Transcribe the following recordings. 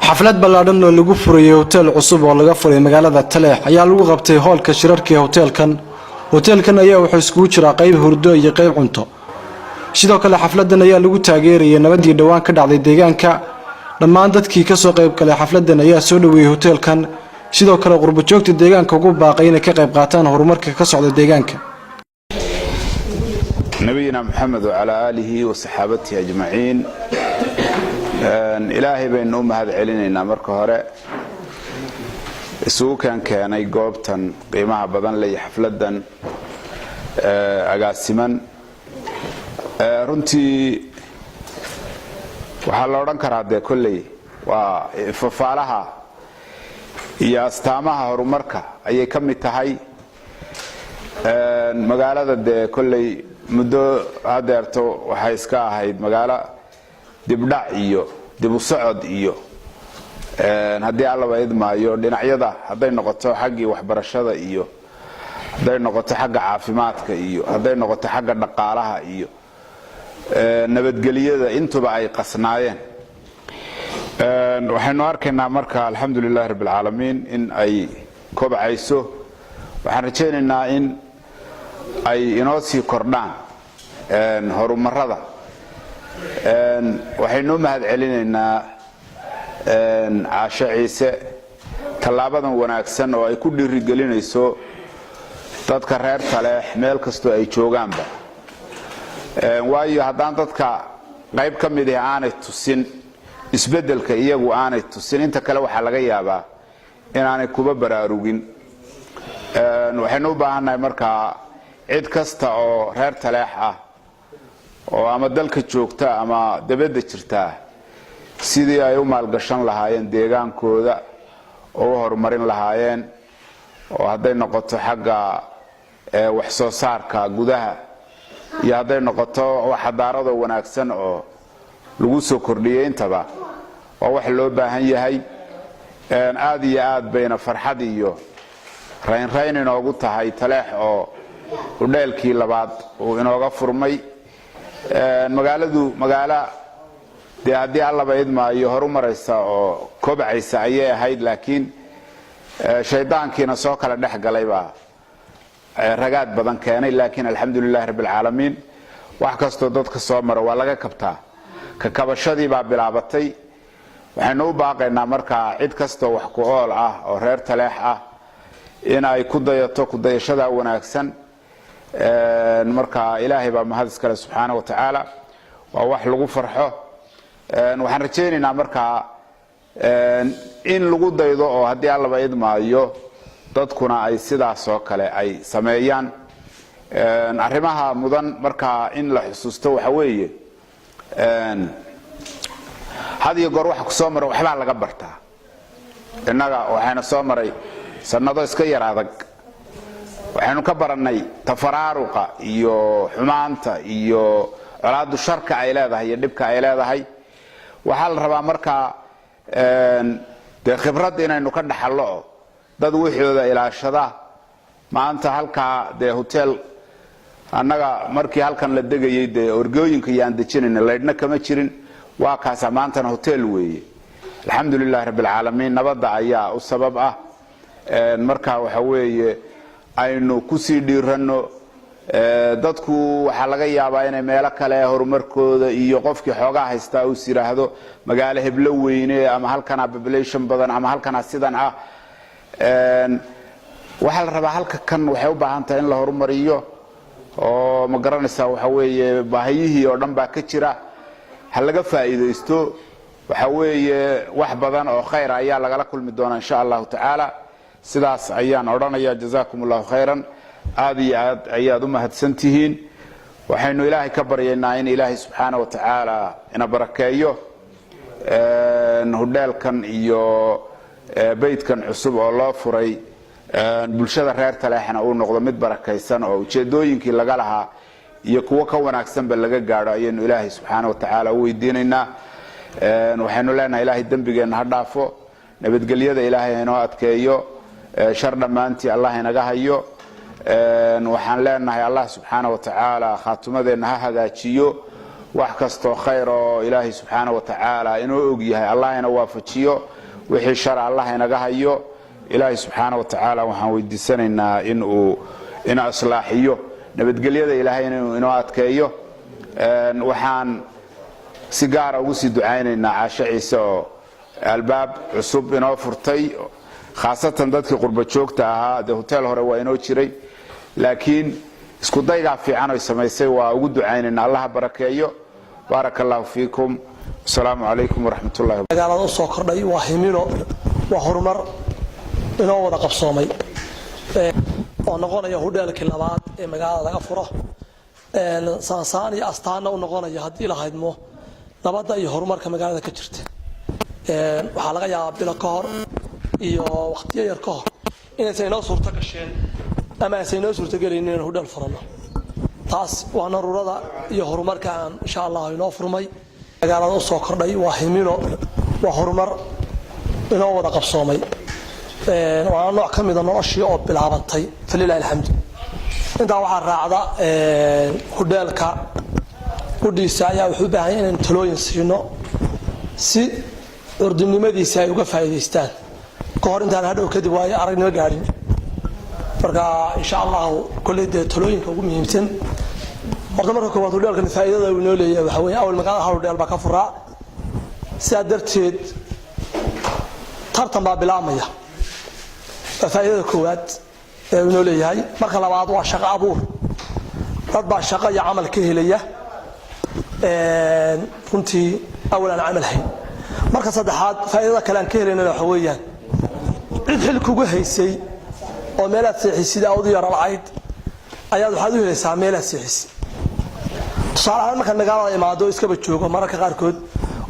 Xaflad ballaadhan oo lagu furayay hotel cusub oo laga furay magaalada Taleex ayaa lagu qabtay hoolka shirarka ee hoteelkan. Hoteelkan ayaa wuxuu iskugu jiraa qayb hurdo iyo qayb cunto. Sidoo kale, xafladan ayaa lagu taageerayay nabadii dhowaan ka dhacday deegaanka. Dhammaan dadkii kasoo qayb galay xafladan ayaa soo dhaweeyey hoteelkan, sidoo kale qurbajoogta deegaanka ugu baaqay inay ka qayb qaataan horumarka ka socda deegaanka. نبينا محمد وعلى آله وصحابته أجمعين. Ilaahay baynu u mahad celinaynaa marka hore isugu kan keenay goobtan qiimaha badan leh iyo xafladan agaasiman. Runtii waxaa la odhan karaa dee kolley waa fafaalaha iyo astaamaha horumarka ayay ka mid tahay magaalada. Dee kolley muddo hadeerto waxay iska ahayd magaalo dibdhac iyo dibu socod iyo, haddii Allaba idmaayo, dhinacyada hadday noqoto xaggii waxbarashada iyo hadday noqoto xagga caafimaadka iyo hadday noqoto xagga dhaqaalaha iyo nabadgelyada, intuba ay qasnaayeen. Waxaynu arkaynaa marka, alxamdu lilahi rabbi alcaalamiin, in ay kobcayso. Waxaan rajaynaynaa in ay inoo sii kordhaan horumarada. Waxaynu u mahad celinaynaa Caasho Ciise tallaabadan wanaagsan oo ay ku dhiirigelinayso dadka reer Taleex meel kastoo ay joogaanba, waayo haddaan dadka qayb ka mid ah aanay tusin isbeddelka, iyagu aanay tusin, inta kale waxaa laga yaabaa inaanay kuba baraarugin. Waxaynu u baahannahay markaa cid kasta oo reer Taleex ah oo ama dalka joogta ama debadda jirtaa sidii ay u maalgashan lahaayeen deegaankooda oo u horumarin lahaayeen, oo hadday noqoto xagga wax soo saarka gudaha iyo hadday noqoto xadaarado wanaagsan oo lagu soo kordhiyey, intaba waa wax loo baahan yahay. Aad iyo aad bayna farxad iyo raynrayn inoogu tahay Taleex oo hudheelkii labaad uu inooga furmay. Magaaladu magaalo dee, haddii Allaba idmaayo, horu maraysa oo kobcaysa ayay ahayd, laakiin shaydaankiina soo kala dhex galay baa ragaad badan keenay. Laakiin alxamdu lilahi rabbi alcaalamiin, wax kastoo dadka soo mara waa laga kabtaa, ka kabashadii baa bilaabatay. Waxaynu u baaqaynaa markaa cid kastoo wax ku ool ah oo reer Taleex ah in ay ku dayato kudayashadaa wanaagsan. Marka Ilaahay baa mahad iskale subxaana wa tacaala, waa wax lagu farxo. Waxaan rajaynaynaa markaa in lagu daydo oo, haddii Allaba idmaayo, dadkuna ay sidaas oo kale ay sameeyaan. Arrimaha mudan markaa in la xusuusto waxa weeye, had iyo goor waxa ku soo mara waxbaa laga bartaa. Innaga waxayna soo maray sannado iska yar adag. Waxaynu ka barannay tafaraaruqa iyo xumaanta iyo colaaddu sharka ay leedahay iyo dhibka ay leedahay. Waxaa la rabaa markaa dee khibrad inaynu ka dhaxallo oo dad wixooda ilaashada. Maanta halkaa dee hotel, annaga markii halkan la degayay dee orgooyinka iyo aan dejinayna laydhna kama jirin, waa kaasa maantana hotel weeye. Alxamdu lilahi rabbi alcaalamiin, nabadda ayaa u sabab ah. Marka waxa weeye aynu kusii dhiiranno. Dadku waxaa laga yaabaa inay meelo kale horumarkooda iyo qofkii xoogaa haystaa uus yidhaahdo magaalo heblo weyne ama halkanaa population badan ama halkanaa sidan ah. Waxaa la rabaa halka kan waxay u baahan tahay in la horumariyo oo, ma garanaysaa, waxa weeye baahiyihii oo dhan baa ka jira. Ha laga faa'iidaysto. Waxa weeye wax badan oo khayra ayaa lagala kulmi doonaa, insha Allahu tacaala. Sidaas ayaan odhanaya. Jazakum Allahu khayran, aad iyo aad ayaad u mahadsan tihiin. Waxaynu Ilaahay ka baryaynaa in Ilaahay subxaana wa tacaala ina barakeeyo hudheelkan iyo beydkan cusub oo loo furay bulshada reer Taleexna uu noqdo mid barakaysan oo ujeedooyinkii laga lahaa iyo kuwo ka wanaagsanba laga gaadho ayaynu Ilaahay subxaana wa tacaala u weydiinaynaa. Waxaynu leenahay Ilaahay dembigeenna ha dhaafo, nabadgelyada Ilaahay hainoo adkeeyo, shar dhammaantii Allah inaga hayo. Waxaan leenahay Allah subxaana wa tacaala khaatumadeenna ha hagaajiyo. Wax kastoo khayr oo Ilaahay subxaana wa tacaala inoo og yahay Allah ina waafajiyo, wixii shar Allah inaga hayo. Ilaahay subxaana wa tacaala waxaan weydiisanaynaa inuu ina islaaxiyo, nabadgelyada Ilaahay inuu inoo adkeeyo. Waxaan si gaara ugu sii ducaynaynaa Caasho Ciise oo albaab cusub inoo furtay, khaasatan dadkii qurba joogta ahaa. Dee hotel hore waa inoo jiray, laakiin isku daygaa fiican oy samaysay waa ugu ducaynaynaa. Allaha barakeeyo. Baaraka Allahu fiikum. Asalaamu calaykum waraxmat ullahi. Magaalada u soo kordhay waa himilo, waa horumar inoo wada qabsoomay oo noqonaya hudheelkii labaad ee magaalada laga furo, saansaan iyo astaanna u noqonaya haddii lahaydmo nabadda iyo horumarka magaalada ka jirta. Waxaa laga yaabaa bilo ka hor iyo wakhtiyo yar ka hor inaysan inoo suurto gasheen ama aysan inoo suurtogelaynin inaan hudheel furano. Taas waa naruurada iyo horumarka aan insha Allah inoo furmay, magaalada u soo kordhay. Waa himilo, waa horumar inoo wada qabsoomay, waana nooc ka mida noloshii oo bilaabantay, falilahi alxamdu. Intaa waxaa raacda, hudheelka qudhiisa ayaa wuxuu u baahan yahay inaynu talooyin siino si curdinimadiisa ay uga faa'iidaystaan ka hor intaan hadhow kadib waayo aragnimo gaadhin. Marka insha Allahu kolley dee talooyinka ugu muhiimsan horta marka koowaad, hudheelkan faa'iidada uu inoo leeyahay waxaa weeye, awal magaalada hal hudheel baa ka furaa. Sidaa darteed tartan baa bilaabmaya. Waa faa'iidada koowaad ee uu inoo leeyahay. Marka labaad, waa shaqo abuur. Dad baa shaqo iyo camal ka helaya runtii awal aan camal hayn. Marka saddexaad, faa'iidada kale aan ka helaynana waxa weeyaan, cid xil kugu haysay oo meelaad seexisid aad u yara lacayd ayaad waxaad u helaysaa meelaad seexisid. Tusaale ahaan, markaan magaalada imaado, iskaba joogo, mararka qaarkood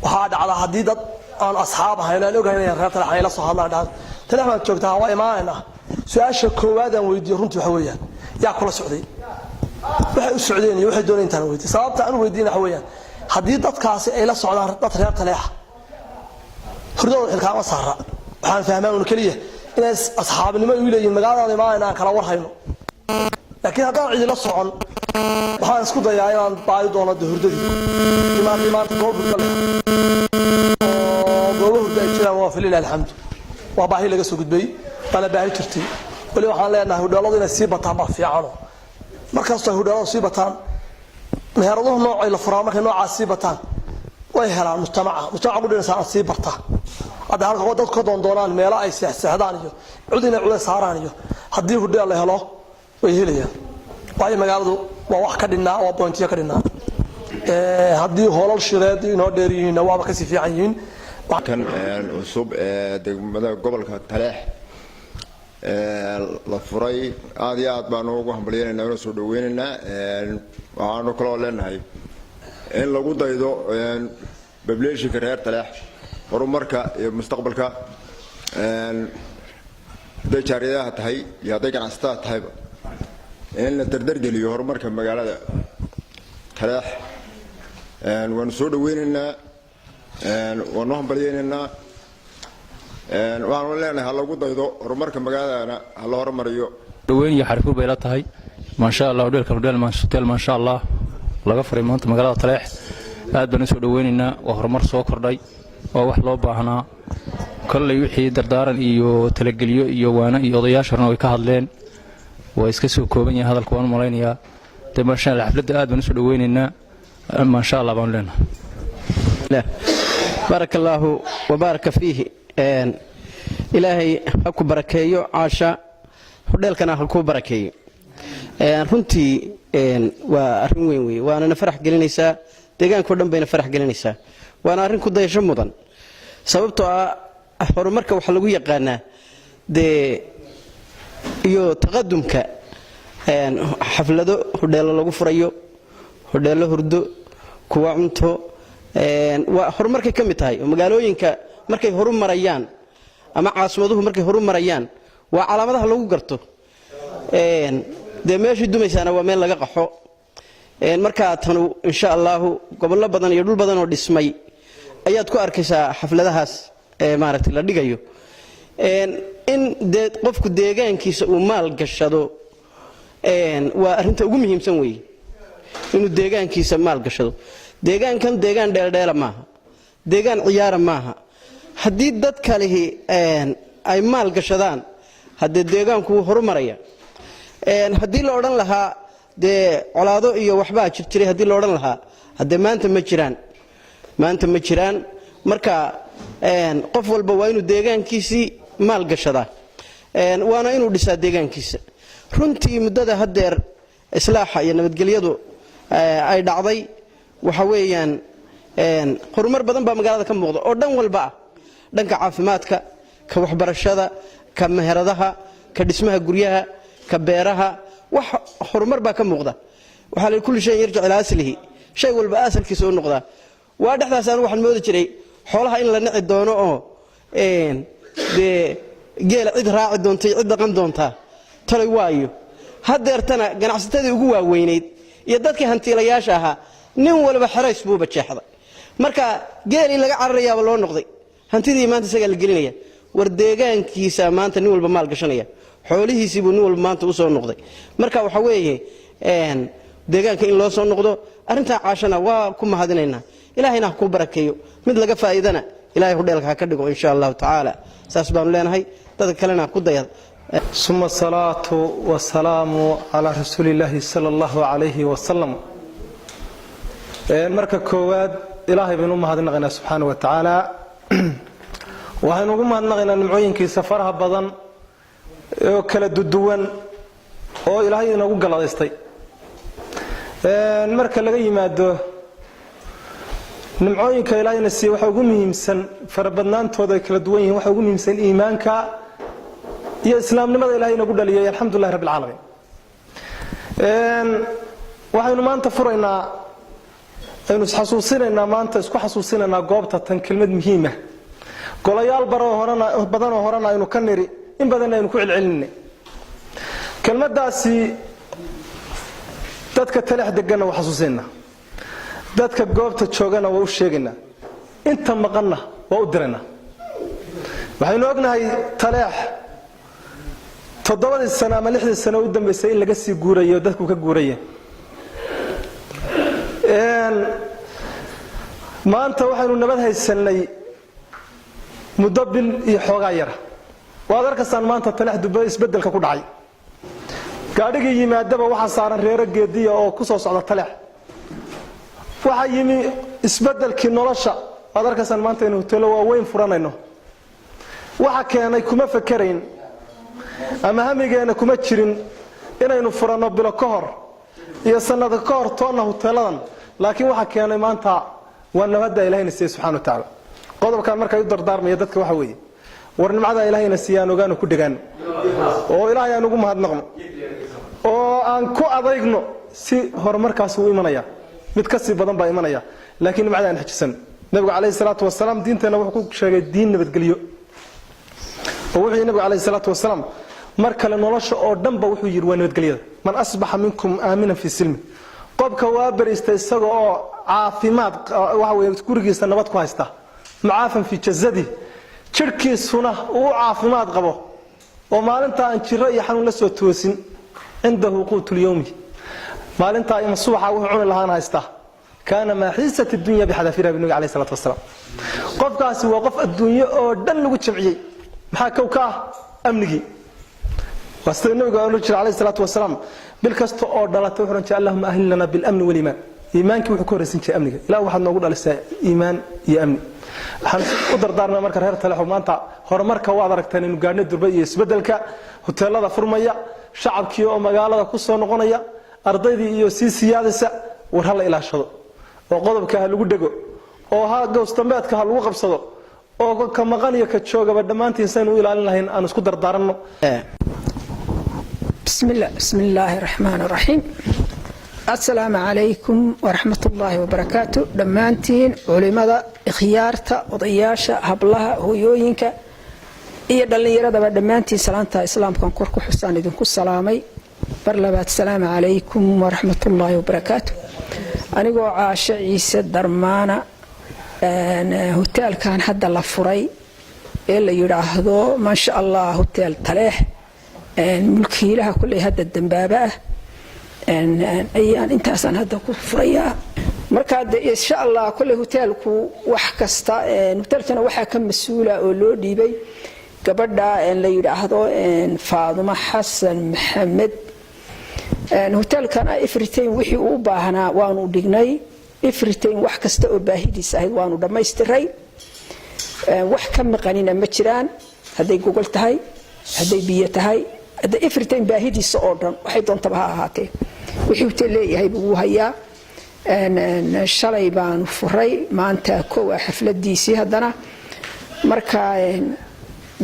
waxaa dhacda haddii dad aan asxaab ahayn, aan ogahay inay reer Taleex la soo hadlaan, dhahaan "Taleex baad joogtaa, waa imaanaynaa." Su-aasha koowaad aan weydiiyo runtii waxa weeyaan, "Yaa kula socday?" Waxay u socdeen iyo waxay doonayeen intaan weydiiyo. Sababta aan u weydiin waxa weeyaan, haddii dadkaasi ay la socdaan dad reer Taleexa, hurdadooda xilkaama saara. Waxaan fahmaan un keliya inay asxaabnimo u leeyihin, magaaladaada imaanayna, aan kala war hayno. Laakiin haddaan cidila socon, waxaan isku dayaa inaan baadi doono de hurdadii imaanta. Maanta goob hurdo leh oo goobo hurdo ay jiraan waa falilah alxamdu, waa baahi laga soo gudbay, waana baahi jirtay. Weli waxaan leenahay hudheeladu inay sii bataan baa fiicano. Markastoo ay hudheeladu sii bataan, meheraduhu noocay la furaa, markay noocaas sii bataan, way helaan mujtamaca ku dhinaysaa sii barta. Hadda halka dadku ka doondoonaan meelo ay seexseexdaan iyo cid inay culays saaraan, iyo haddii hudheel la helo way helayaan, waayo magaaladu waa wax ka dhinnaa, waa bointiyo ka dhinnaa. Haddii hoolal shireed inoo dheer yihiinna, waaba kasii fiican yihiin. Kan cusub ee degmada gobolka Taleex la furay, aada iyo aad baanu ugu hambalyaynaynaa, una soo dhaweynaynaa. Waxaanu kaloo leenahay in lagu daydo populationka reer Taleex, horumarka iyo mustaqbalka, hadday jaariyadaha tahay iyo hadday ganacsatada tahayba, in la dardargeliyo horumarka magaalada Taleex. Waanu soo dhaweynaynaa, waanu hambalyaynaynaa. Waxaanu leenahay ha lagu daydo horumarka magaaladana, ha la horumariyo. Dhaweyn iyo xarifuur bay la tahay. Maasha Allah, hodheelkan hodheel hotel maasha Allah laga furay maanta magaalada Taleex, aad baan u soo dhaweynaynaa. Waa horumar soo kordhay, waa wax loo baahnaa. Kolley wixii dardaaran iyo talagelyo iyo waano iyo odayaasha horena way ka hadleen, waa iska soo kooban yahay hadalka, waan u malaynayaa. Dee maasha Allah, xafladda aad baan u soo dhaweynaynaa. Maasha Allah baanu leenahay. Baaraka Allaahu wabaaraka fiihi. Ilaahay ha ku barakeeyo Caasha, hodheelkana ha ku barakeeyo. Runtii waa arrin weyn wey, waanana farax gelinaysaa, deegaankao dhan bayna farax gelinaysaa, waana arrin ku dayasho mudan, sababtoo ah horumarka waxaa lagu yaqaanaa dee iyo taqadumka xaflado hodheello lagu furayo, hodheello hurdo, kuwa cunto. Waa horumarkay ka mid tahay oo magaalooyinka markay horu marayaan ama caasimaduhu markay horu marayaan waa calaamadaha lagu garto. Dee meeshii dumaysaana waa meel laga qaxo. Markaa tanu insha Allaahu gobollo badan iyo dhul badan oo dhismay ayaad ku arkaysaa xafladahaas maaragtay la dhigayo. In dee qofku deegaankiisa uu maal gashado waa arrinta ugu muhiimsan weeye, inuu deegaankiisa maal gashado. Deegaankan deegaan dheeldheela maaha, deegaan ciyaara maaha. Haddii dad kalihi ay maal gashadaan, haddee deegaanku wuu horumaraya. Haddii la odhan lahaa dee colaado iyo waxbaa jirjiray, haddii la odhan lahaa, haddee maanta ma jiraan, maanta ma jiraan. Marka qof walba waa inuu deegaankiisii maal gashadaa, waana inuu dhisaa deegaankiisa. Runtii muddada haddeer islaaxa iyo nabadgelyadu ay dhacday, waxa weeyaan horumar badan baa magaalada ka muuqda oo dhan walba ah: dhanka caafimaadka, ka waxbarashada, ka meheradaha, ka dhismaha guryaha, ka beeraha. Wax horumar baa ka muuqda. Waxaa la كل شيء يرجع إلى أصله, shay walba asalkiisa u noqdaa. Waa dhexdaas anigu waxaan moodi jiray xoolaha in la nici doono oo dee geela cid raaci doonta iyo cid dhaqan doontaa talay. Waayo, haddeertana ganacsatadii ugu waaweynayd iyo dadkii hantiilayaasha ahaa, nin waliba xerays buuba jeexday. Marka geelii laga cararayaaba loo noqday, hantidii maanta isagaa la gelinaya. War deegaankiisa maanta nin walba maal gashanaya, xoolihiisiibuu nin walba maanta usoo noqday. Marka waxa weeye deegaanka in loo soo noqdo. Arrintaa Caashana waa ku mahadinaynaa. Ilaahayna ha kuu barakeeyo, mid laga faa'iidana Ilahay hudheelka ha ka dhigo, insha Allahu tacaala. Saas baanu leenahay, dadka kalena ku dayad. ثم الصلاة والسلام على رسول الله صلى الله عليه وسلم. Marka koowaad Ilaahay baynu u mahadnaqaynaa subxaana wa tacaala. Waxaynu ugu mahadnaqaynaa nimcooyinkiisa faraha badan oo kala duduwan oo Ilaahay inoogu galladaystay. Marka laga yimaado nimcooyinka Ilaahayna siiye, waxa ugu muhiimsan farabadnaantooda ay kala duwan yihiin, waxa ugu muhiimsan iimaanka iyo islaamnimada Ilahay inagu dhaliyay. Alxamdulilahi rabbi alcaalamiin. Waxaynu maanta furaynaa, aynu isxasuusinaynaa, maanta isku xasuusinaynaa goobta tan kelmad muhiima. Golayaal baroo horena badanoo horena aynu ka niri, in badanna aynu ku celcelinay kelmaddaasi. Dadka Taleex deganna waa xasuusinaynaa, dadka goobta joogana waa u sheegaynaa, inta maqanna waa u diraynaa. Waxaynu ognahay Taleex 7dii sano ama 6dii sano u dambaysay in laga sii guurayo, dadku ka guurayeen. Maanta waxaynu nabad haysanay muddo bil iyo xoogaa yara. Waad arkaysaan maanta Taleex dubba isbeddelka ku dhacay. Gaadhigii yimaadaba waxaa saaran reero geediya oo ku soo socda Taleex. Waxaa yimi isbeddelkii nolosha. Waad arkaysaan maanta aynu hoteello waaweyn furanayno. Waxa keenay kuma fakerayn ama hamigeena kuma jirin inaynu furanno bilo ka hor iyo sanado ka hor toonna hoteeladan, laakiin waxa keenay maanta waa nabadda Ilahayna siiyey subxana wa tacaala. Qodobkaan markaa u dardaarmaya dadka waxa weeye: war nimcada Ilaahayna siiye aan ogaano, ku dhegaano, oo Ilaahay aan ugu mahadnaqno, oo aan ku adaygno si horumarkaasi uu imanaya. Mid ka sii badan baa imanaya, laakiin nimcada aan xejisano. Nabigu calayhi salaatu wasalaam diinteenna wuxuu ku sheegay diin nabadgelyo, oo wuxuu yidhi nabigu calayhi salaatu wasalaam mar kale, nolosha oo dhanba wuxuu yidhi waa nabadgelyada: من أصبح منكم آمنا في سربه. Qofka waa bariista isaga oo caafimaad, waxa weeye gurigiisa nabad ku haysta, معافى في جسده, jirhkiisuna uu u caafimaad qabo, oo maalinta aan jiro iyo xanuun la soo toosin, عنده قوت يومه, maalintaa ima subaxa wuxuu cuni lahaana haysta, كان ما حيزت الدنيا بحذافيرها bi nabi alayhi salaatu wasalaam. Qofkaasi waa qof adduunyo oo dhan lagu jamciyey. Maxaa kow ka ah? Amnigii. Waa sida nabigu oran jiray alayhi salaatu wasalaam bil kasta oo dhalatay, wuxuu oran jiray: اللهم أهلنا بالأمن والإيمان. Iimaankii wuxuu ka horraysan jiray amniga. Ilaah, waxaad noogu dhalisaa iimaan iyo amni. Waxaan u dardaarmay marka reer Taleexo, maanta horumarka waad aragteen inuu gaadhno durba iyo isbeddelka hoteelada furmaya, shacabkii oo magaalada ku soo noqonaya, ardaydii iyo sii siyaadaysa. War ha la ilaashado, oo qodobka ha lagu dhego, oo ha gowsdambeedka ha lagu qabsado, oo ka maqan iyo ka joogaba dhammaantiin saynu u ilaalin lahayn aan isku dardaaranno. بسم الله، بسم الله الرحمن الرحيم. السلام عليكم ورحمة الله وبركاته. Dhammaantiin culimada, ikhyaarta, odayaasha, hablaha, hooyooyinka iyo dhallinyaradaba, dhammaantiin salaanta islaamkan kor ku xusaan idinku salaamay. Bar labaad, asalaamu calaykum waraxmatullaahi wabarakaatu. Anigoo Caasho Ciise Darmaana, hoteelkan hadda la furay ee la yidhaahdo, maasha Allah, Hotel Taleex, mulkiilaha kulley hadda dambaaba ah ayaan intaasaan hadda ku furayaa. Marka de insha Allah kolley hoteelku wax kasta, hoteelkana waxaa ka mas-uula oo loo dhiibay gabadha la yidhaahdo Faadumo Xasan Maxamed. Hoteelkana everything wixii uu baahnaa waanu dhignay, everything wax kasta oo baahidiis ahayd waanu dhammaystiray. Wax ka maqanina ma jiraan, hadday gogol tahay, hadday biyo tahay, hadday everything baahidiisa oo dhan waxay doontaba ha ahaatee, wixii hotel leeyahay buu hayaa. Shalay baanu furay, maanta kowa xafladiisii haddana. Marka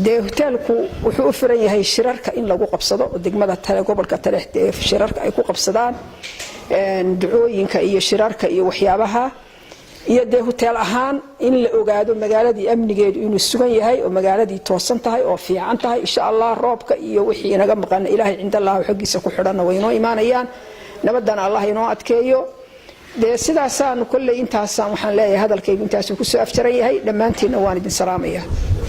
dee hoteelku wuxuu u furan yahay shirarka in lagu qabsado oo degmada Tale, gobolka Taleex, dee shirarka ay ku qabsadaan, ducooyinka iyo shirarka iyo waxyaabaha, iyo dee hoteel ahaan in la ogaado magaaladii amnigeedu inuu sugan yahay oo magaaladii toosan tahay oo fiican tahay. Insha Allah roobka iyo wixii inaga maqan Ilaahay cindallahu xaggiisa ku xidhanna way inoo imaanayaan. Nabadana Allah inoo adkeeyo. Dee sidaasaanu kolley intaasaan waxaan leeyahay, hadalkaygu intaasuu kusoo afjaran yahay. Dhammaantiinna waan idin salaamaya.